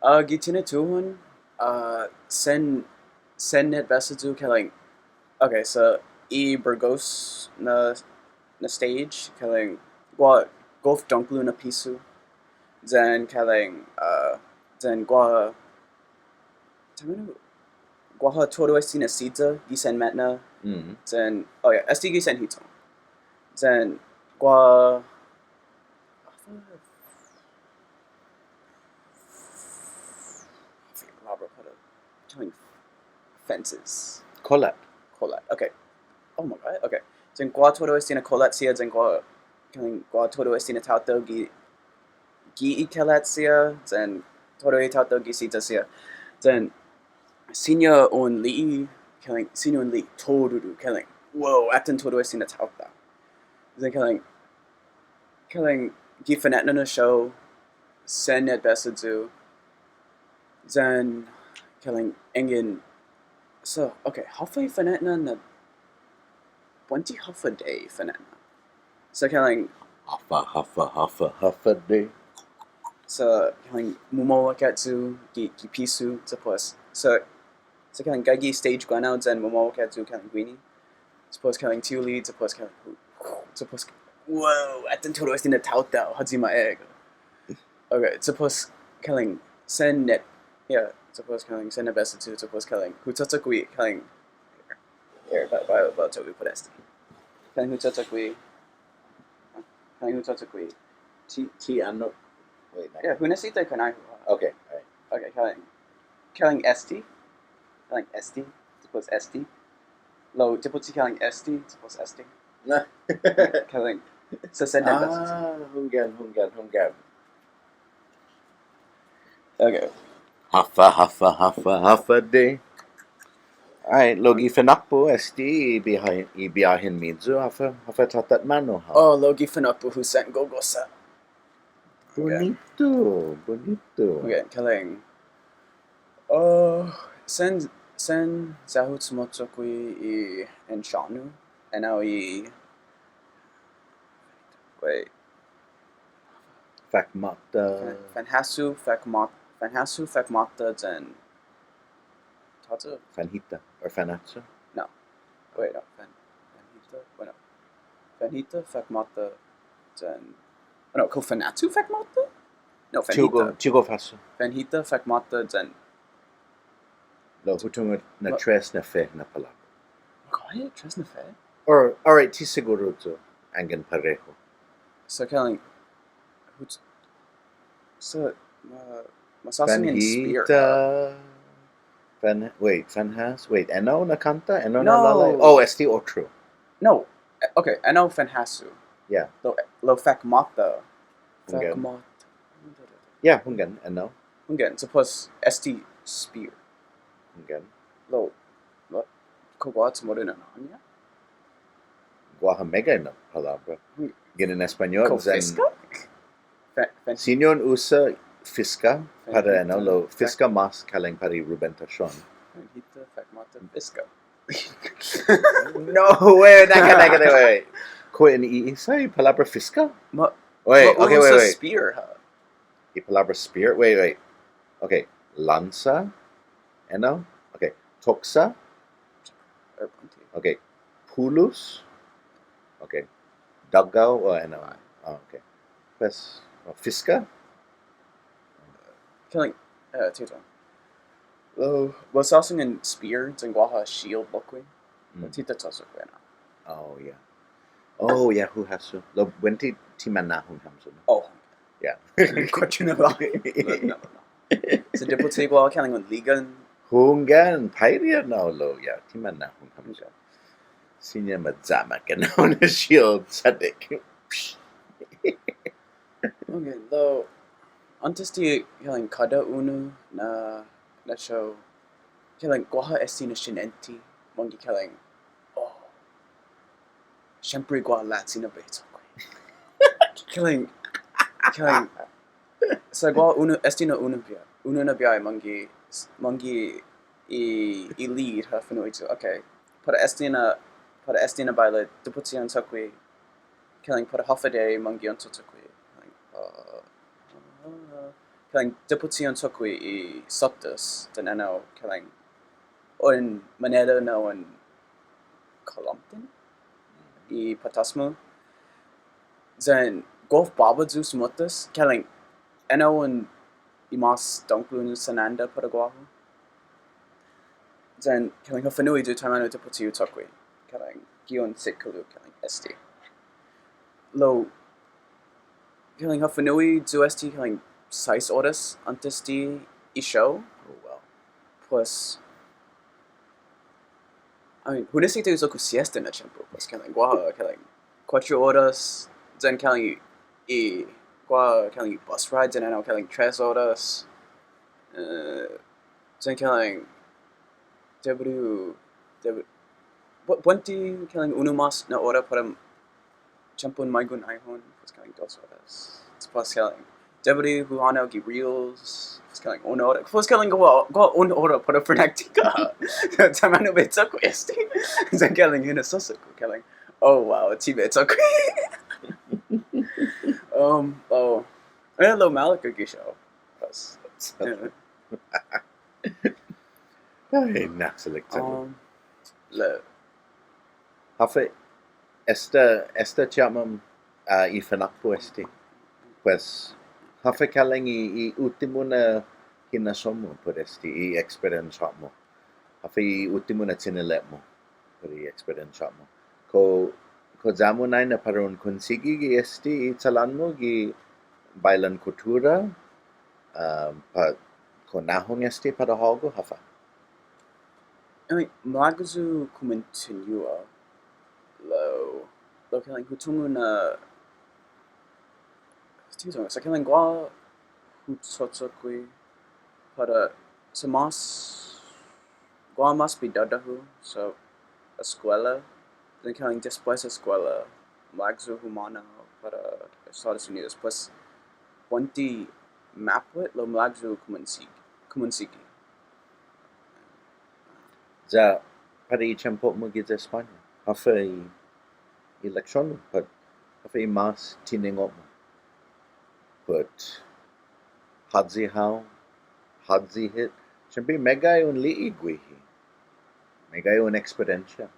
Uh, gi tinituhon, uh, sen, sen nutbesa yu' kalang, okay, so, i Burgos na, na stage, kalang, guaha, gof dångkolo na piso, then kalang, uh, then guaha, taimanu, guaha todu este na silla, gi sen me'na, mm, then, oh yeah, este gi sen hitong. Then, guaha, fences. Kolat. Kolat. Okay. Oh my God. Okay. Then guaha todu este na kolat siha, then guaha, then guaha todu este na taotao gi, gi i kelat siha, yan todu i taotao gi sita siha. Yan siña un li'e', kalan, siña un li'e' todu, kalan, wow, atan todu este na taotao. Yan kalan, kalan gi fine'nana na show, sen na'besa yu', yan kalan yanggen, so, okay, håfa i fine'nana, buente håfa adai fine'nana. So kalan, håfa, håfa, håfa, håfa adai. So kalan mumawak yu' gi, gi piso, depos. So, so kalan gaige stage guenao yan mumawak yu' kalan guini. Depos kalan ti hu li'e', depos kalan, depos, wow, atan todu este na taotao, håyi ma ego. Okay, depos kalan sen na'be-, yeah, depos kalan sen na'besa yu', depos kalan hu cho'gue, kalan, here, ba, ba, ba, cho'gue put este. Kalan hu cho'gue, kalan hu cho'gue. Ti, ti annok, wait, no. Yeah, hu nisisita konneho. Okay, all right. Okay, kalan, kalan este, kalan este, depos este. Lao, depos ti kalan este, depos este. Kalan, so sen na'besa yu'. Ah, hunggan, hunggan, hunggan. Okay. Håfa, håfa, håfa, håfa adai. All right, lao gi finakpo' este i biahi-, i biahen-miyu, håfa, håfa tatatmanu hao? Oh, lao gi finakpo' hu sen gogosa. Okay. Bunitu, bunitu. Okay, kalan. Oh, sen, sen ya-hu chumo'cho'gue i ancestro-hu, enao i, wait. Fakmåta. Fan-, fanhasso, fakmåt-, fanhasso, fakmåta, yan tåya'? Fanhita, or fanachu? No. Wait, no. Fan-, fanhita, bueno. Fanhita, fakmåta, yan, no, kao fanachu, fakmåta? No, fanhita. Ti hu go-, ti hu gof hasso. Fanhita, fakmåta, yan. Lao hu tungo' na tres na fe na palåbra. Kao tres na fe? Or, all right, ti siguru yu' anggen parehu. So, kalan, hu-, so, ma-, ma sasångan spear. Fanhita. Fan-, wait, fanhas-, wait, enao na kånta? Enao na lalåe'? No. Oh, este otro. No. Eh, okay, enao fanhasso. Yeah. Lao, lao fakmåta. Hunggan. Fakmåta. Yeah, hunggan, enao. Hunggan, depos este spear. Hunggan. Lao, lao, kao guaha CHamoru na nåna? Guaha meggai na palåbra. Hunggan. Ginen Españot. Kao yan fiska? Fe-, fen- Siña un usa fiska para enao, lao fiska mas kalan para i rubentasion. Fanhita, fakmåta, fiska. No, wait, naka, naka, wait, wait. Kao in i, i sa' i palåbra fiska? Ma-, wait, ma-, okay, wait, wait. Spear, ha? I palåbra spear? Wait, wait. Okay, lansa? Enao? Okay, toksa? Okay, pulos? Okay, dåggao o enao? Oh, okay. Pues, oh, fiska? Kalan, eh, ti hu tungo'. Lao, ma sasångan spear, yan guaha shield lokkue'. Mm. Ti ta cho'cho'gue enao. Oh, yeah. Oh, yeah, hu hasso. Lao, buente ti ma nahong hamyo, no? Oh. Yeah. Kuestion na lao. No, no, no. So, dipotsi guaha kalan un ligan. Hunggan, pirate na lao, yeah, ti ma nahong hamyo. Siña ma yamak enao na shield, chaddek. Okay, lao, åntes di kalan kada unu na, na show, kalan guaha este na siniente, manggi kalan, oh, siempre guaha lachi na bai cho'gue. Kalan, kalan, sa' guaha unu, este na unu bia-, unu na biahi manggi, manggi i, i lead ha fino' i, okay. Para este na, para este na baila, dipotsi un cho'gue, kalan para håfa adai manggi un cho'cho'gue. Kalan, uh, kalan dipotsi un cho'gue i såttas, yan enao kalan un manera na un kalamten i påtas-mu. Yan gof båba yu' sumåttas, kalan enao un i mas dångkolo nu sananda para guåhu. Yan kalan ha fa'nu'i yu' taimanu dipotsi hu cho'gue. Kalan gi un sikulu kalan este. Lao, kalan ha fa'nu'i yu' este kalan sais oras åntes di i show. Oh, wow. Pues, I mean, hu nisisita yu' yu' kao siesta na tiempo, pues, kalan guaha, kalan kuåttro oras, yan kalan i, i, Guaha kalang bus ride, yan ennao kalang tres oras. Eh, yan kalang, debi di, debi, bu-, buente kalang unu mas na ora para tiempon maigo' nai'an, pues kalang dos oras. Pues kalang, debi di hu hånao gi reels, pues kalang un ora. Pues kalang guaha, guaha un ora para pinaktika. Taimanu bai cho'gue este. Yan kalang hinasso-ku, kalang, oh wow, ti bai cho'gue. Um, oh. Eh, lao maolek gi show. Pues, eh. Ai, na'chalek ta'lo. Um, la. Håfa, esta, esta chama, ah, i finakpo' este. Pues, håfa kalang i, i uttimo na hinasso-mu put este, i experience-mu. Håfa i uttimo na chinile'-mu put i experience-mu. Kao, kao ya-mu nai na para un konsigi gi este i chalan-mu gi bailan kuttura, ah, pat kao nahong este para hågu, håfa? I mean, malago' yu' kumontinua, lao, lao kalang hu tungo' na, ti hu tungo', sa' kalang guaha hu cho'cho'gue para, sa' mas, guaha mas bidådå-hu, sa' eskuela, yan kalang despues eskuela, malago' yu' humånao para Estados Unidos, pues, buente mappot, lao malago' yu' kumonsigi, kumonsigi. Ya, para i tiempo-mu giya España, håfa i, i leksion-mu, pat håfa i mas tiningo'-mu. Put håyi hao, håyi hit, siempre meggai un li'e' guihi. Meggai un eksperiensia.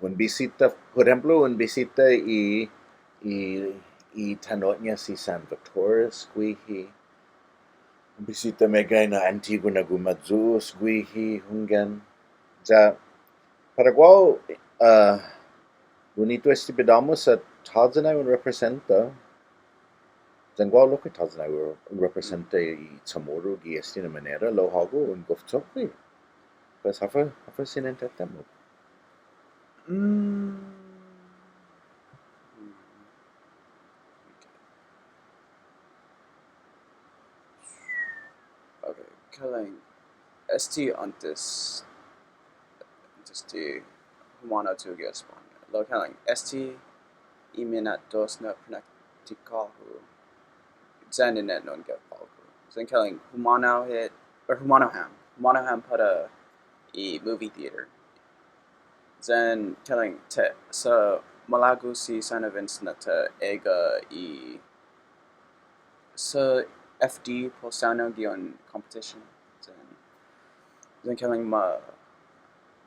Un bisita, por ehemplo, un bisita i, i, i tano'-ña si San Vitores guihi. Un bisita meggai na antigu na gumåyu'os guihi, hunggan. Ya, para guåhu, ah, bunitu este bidå-mu sa' tåya' nai un representa. Yan guåhu lokkue' tåya' nai un representa i Chamoru gi este na manera, lao hågu un gof cho'gue. Pues håfa, håfa siniente-mu? Mm. Okay. Okay, kalang este åntes, åntes di humånao yu' gi España. Lao kalang este i mina'dos na pinaktikå-hu. Yan i nina'nå'gue på'go. Yan kalang humånao hit, or humånao ham. Humånao ham para i movie theater. Yan kalang ta, sa' malago' si Saina Vince na ta egga' i sa' F D para u saonao gi un competition. Yan, yan kalang ma,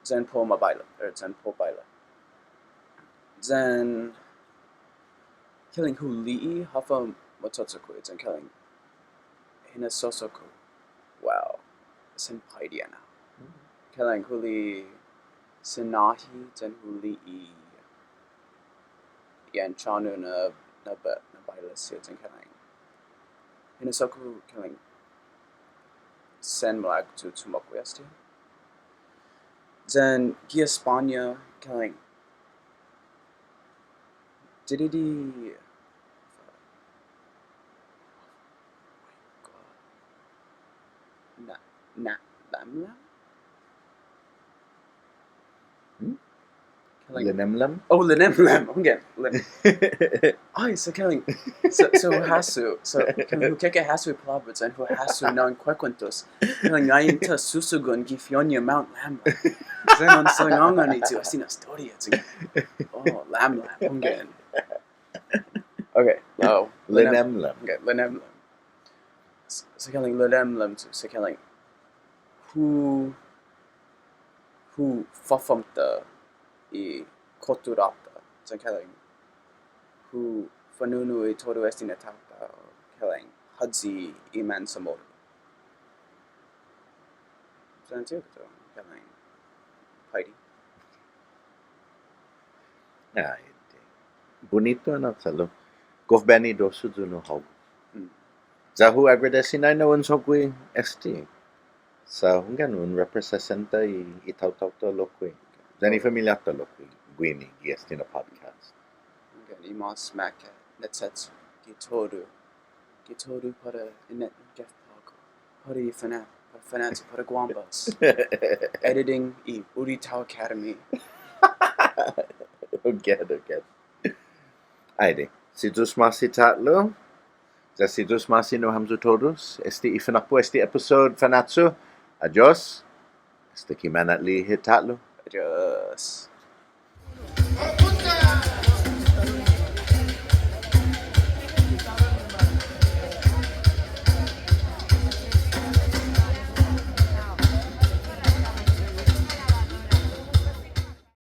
yan para u ma baila, or yan para u baila. Yan kalang hu li'e' håfa ma cho'cho'gue, yan kalang hinasso-ku. Wow. Sen paide ennao. Kalang hu li'e' sen nå'i yan hu li'e' i anchå-nu na, na ba-, na baila siha yan kalang. Hinasso-ku kalang sen malago' yu' tumåkpo' este. Yan gi España kalang Dididi. Na, na, lamlam? Hmm? Kalang, linemlam? Oh, linemlam. Okay. Lin-, ai, so kalang, so, so hu hasso, so kalang hu keke hasso i palåbra, yan hu hasso na un kuekuentos. Kalang ngai'an ta susugon gi fi'on-ña Mount Lamlam. Yan un sangångani yu' este na estoria, yan, oh, lamlam, hunggan. Okay, no, linemlam. Linemlam. Okay, linemlam. S-, sa' kalang linemlam yu', sa' kalang hu, hu fafåmta' i kotturå-ta, sa' kalang hu fanu'i todu este na taotao, kalang håyi i man Chamoru. Sa' ti hu tungo', kalang paide. Ai, adei. Bunitu ennao ta'lo. Gof banidosu yu' nu hågu. Hmm. Ya hu agradesi nai na un cho'gue este. Sa' hunggan un representa i, i taotao-ta lokkue'. Yan i familia-ta lokkue'. Guini, gi este na podcast. Okay. i mas makkat, na'chetton, gi todu, gi todu para inetnon gef på'go, para i fana-, para Fanachu, para Guambas. Editing i Uritaho Academy. Okay, okay. Ai adai. Si Yu'os ma'åse' ta'lo. Ya si Yu'os ma'åse' nu hamyo todus. Este i finakpo' este episode Fanachu. Adios. Esta ki mana'li'e' hit ta'lo. Adios.